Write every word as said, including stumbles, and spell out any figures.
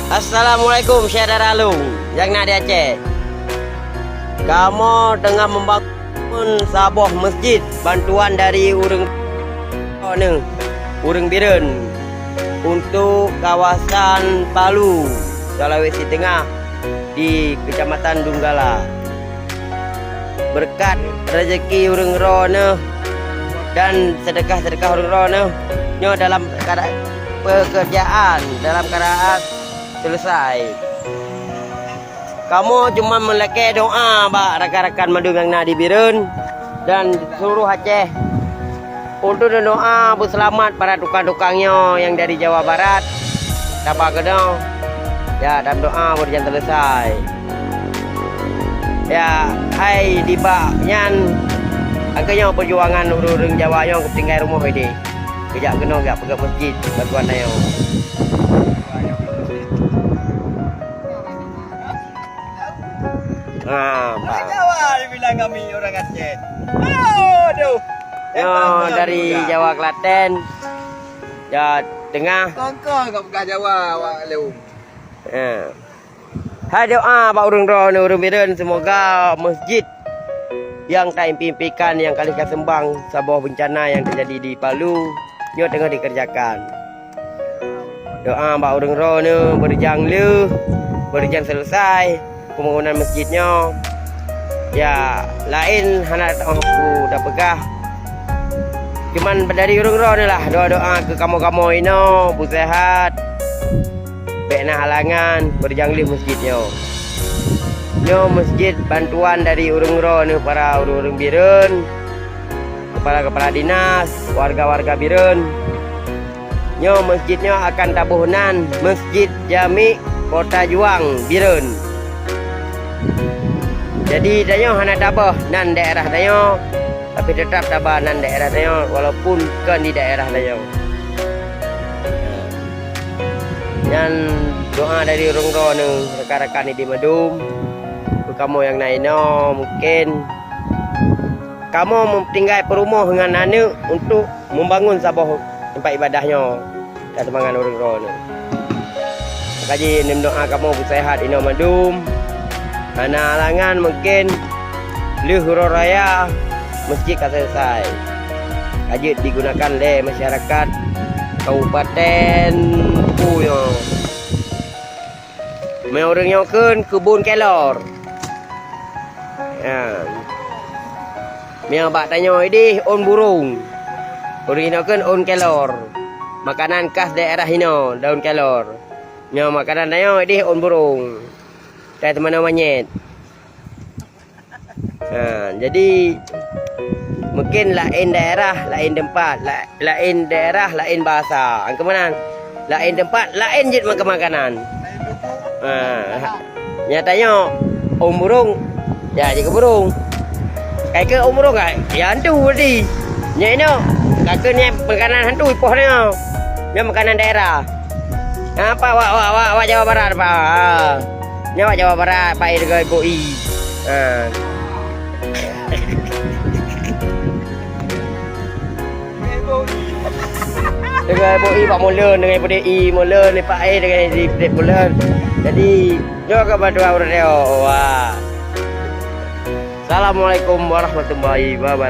Assalamualaikum syedara lôn nyang na di Aceh. Kamoe teungoh membangun saboh masjid bantuan dari ureuëng neuh, ureuëng Bireuen, untuk kawasan Palu, Sulawesi Tengah, di Kecamatan Donggala. Beureukat rezeki ureuëng droeneuh dan seudeukah-seudeukah ureuëng droeneuh nyoe dalam keada-, pekerjaan dalam keadaan selesai. Kamoe cuma meulakée doá bak rakan-rakan mandum nyang na di Bireuen dan seuluruh Aceh. Untuk doá beuseulamat para tukang-tukang nyoe nyang dari Jawa Barat, saba keunoe, ya, dan doá beurijang selesai. Ya, hai dibak nyan, angkeunoe peujuangan ureuëng-ureuëng Jawa nyoe geutinggai rumoh ideh. Geujak keunoe geujak peugah masjid bantuan tanyoe. Ha, Pak. Jawa dibilang kami orang Aceh. Aduh. Nyoe dari Jawa Klaten, Jawa Tengah. Kongkong kau peugah Jawa awak lom. Ha. Hai doá bak ureuëng droeneuh ureuëng Bireuen, seumoga masjid nyang taimpi-impikan nyang ka lheueh ka seumbang saboh beuncana nyang teujadi di Palu nyoe teungoh dikeureujakan. Doá bak ureuëng droeneuh beurijang lheueh, beurijang selesai pembangunan masjid nyoe. Ya, laén hana teuoh ku tapeugah. Cuman dari ureuëng droeneuh lah doá-doá keu kamoe-kamoe inoe, beuseuhat, bék na halangan, beurijang lheueh masjid nyoe. Nyoe masjid bantuan dari ureuëng droeneuh para ureuëng-ureuëng Bireuen, kepala-kepala dinas, warga-warga Bireuen. Nyoe masjid nyoe akan taboh nan Masjid Jami Kota Juang Bireuen. Jadi tanyoe hana taboh nan daerah tanyoe, tapi teutap taba nan daerah tanyoe walaupun kon di daerah tanyoe. Nyan doá dari ureuëng droeneuh, rakan-rakan ideh mandum. Keu kamoe nyang na inoe, mungken kamoe meutinggai peurumoh ngon aneuëk untuk membangun saboh teumpat ibadah nyoe dan seumangat ureuëng droeneuh. Maka jih neudoá kamoe beuseuhat inoe mandum. Hana halangan mungken lheueh uroe raya masjid ka selesai. Ka jeuet digunakan lé masyarakat Kabupaten Kuyoe. Meunyoe ureuëng nyoe kheun keubon kelor. Ya. Meunyoe bak tanyoe ideh ôn burung. Ureuëng inoe kheun ôn kelor. Makanan khas daerah inoe, daun kelor. Nyoe makanan tanyoe ideh ôn burung. Tai teumanoe manyét. Ha, jadi mungkin laén daerah, laén teumpat, la-, laén daerah, laén bahasa. Angka meunan? Laén teumpat, laén jeuet makan makanan. Ha, nyata nyoe ôn burung, ya jeuet keu burung. Kai keu ôn burung kai, ya hantu tadi. Nyoe inoe, ka keu nyan makanan hantu ipoh nyoe. Nyoe makanan daerah. Apa wak, wak, wak, wak Jawa Barat apa? Ha. Nyoe wak Jawa Barat, Pak Irga Ibu I. Ha. Dengan Ibu I Pak Mulen, dengan Ibu D I Mulen, Pak E dengan Ibu D Mulen. Jadi, nyoe ka bantuan ureuëng nyoe. Wah. Assalamualaikum warahmatullahi wabarakatuh.